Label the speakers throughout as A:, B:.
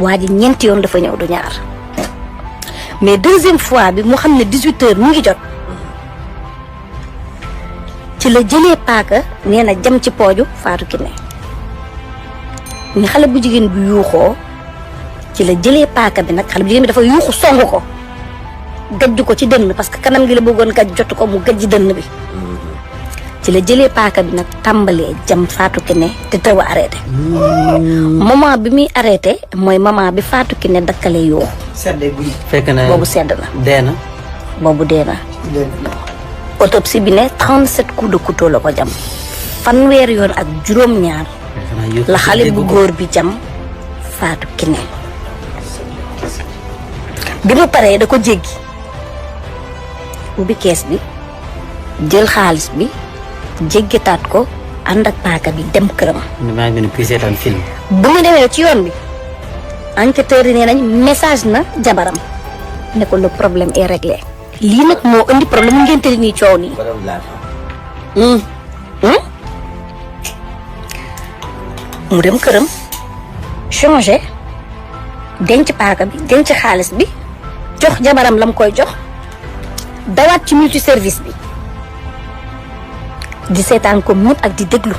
A: waa ji ñeenti yoon dafa ñëw du ñaar mais deuxième fois bi mu xam ne 18h mu ngi jot ci la jëlee paaka nee na jam ci pooju Fatou Kiné ni xale bu jigéen bi yuuxoo ci la jëlee paaka bi nag xale bu jigéen bi dafa yuuxu song ko gajj ko ci dënn parce que kanam gi la bëggoon gajj jotu ko mu gajj dënn bi ci la jëlee paaka bi nag tàmbalee jam Fatou Kiné te taw a arrêté moment bi muy arrêté mooy moment bi Fatou Kiné dakkalee yoo
B: fekk na
A: boobu sedd na
B: dee na
A: boobu dee na autopsie bi ne 37 coups de couteau la ko jam fanweer yoon ak juróom-ñaar la xale bu góor bi jam Fatou Kiné bi mu paree da ko jéggi ubbi kees bi jël xaalis bi jéggitaat ko ànd ak paaka bi dem këram.
B: maa ngi kuy seetaan film.
A: bu mu demee ci yoon bi enquêteurs yi nee nañ message na jabaram ne ko le problème est réglé. lii nag moo indi problème mu ngénte li nii coow nii. mu dem këram changé denc paaka bi denc xaalis bi jox jabaram lam koy jox dawaat ci multi service bi di seetaan ko mut ak di déglu.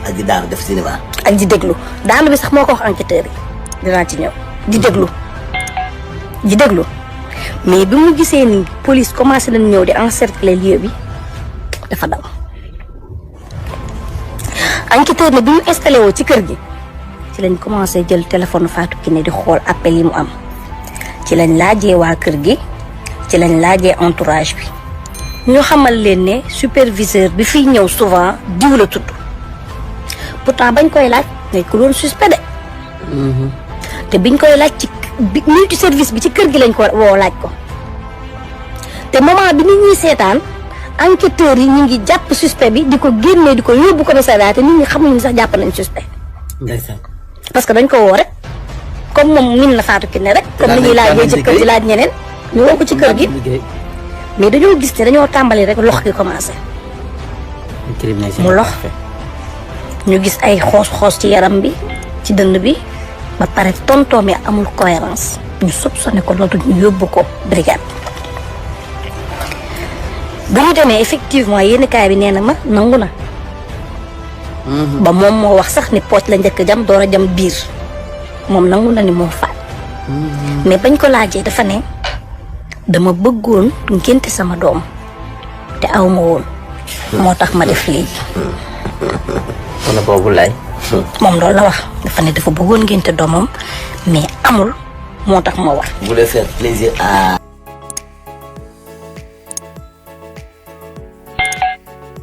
C: ak di daanu def cinéma.
A: ak di déglu daanu bi sax moo ko wax enquêteurs yi dinaa ci ñëw di déglu mais bi mu gisee ni police commencé nañ ñëw di encercler lieu bi dafa daw. enquêteur ne bi mu installé woo ci kër gi ci lañ commencé jël téléphone Fatou Kiné di xool appel yi mu am ci lañ laajee waa kër gi ci lañ laajee entourage bi ñu xamal leen ne superviseur bi fiy ñëw souvent diw la tudd pourtant bañ koy laaj nekkul woon suspect de. te biñ koy laaj ci multi service bi ci kër gi lañ ko woo laaj ko te moment bi nit ñi seetaan enquêteurs yi ñu ngi jàpp suspect bi di ko génnee di ko yóbbu commissariat te nit ñi xamuñu sax jàpp nañ suspect. parce que dañ ko woo rek comme moom min na Fatou Kiné rek. comme ni ñuy laajee ci kër gi laaj ñeneen. ñu woo ko ci kër gi mais dañoo gis ne dañoo tàmbali rek lox gi commencé. mu lox ñu gis ay xoos-xoos ci yaram bi ci dënn bi ba pare tonton mi amul cohérence ñu soupçonné ko loolu ñu yóbbu ko brigade. bu ñu demee effectivement yenn kaay bi nee na ma nangu na. ba moom moo wax sax ni poche la njëkk jam door a jam biir moom nangu na ni moo faat. mais bañ ko laajee dafa ne dama bëggoon ngénte sama doom te aw ma woon. moo tax ma def lii.
B: wala boobu lay.
A: moom loolu la wax dafa ne dafa bëggoon ngénte doomam mais amul moo tax ma wax.
C: voulez faire plaisir à.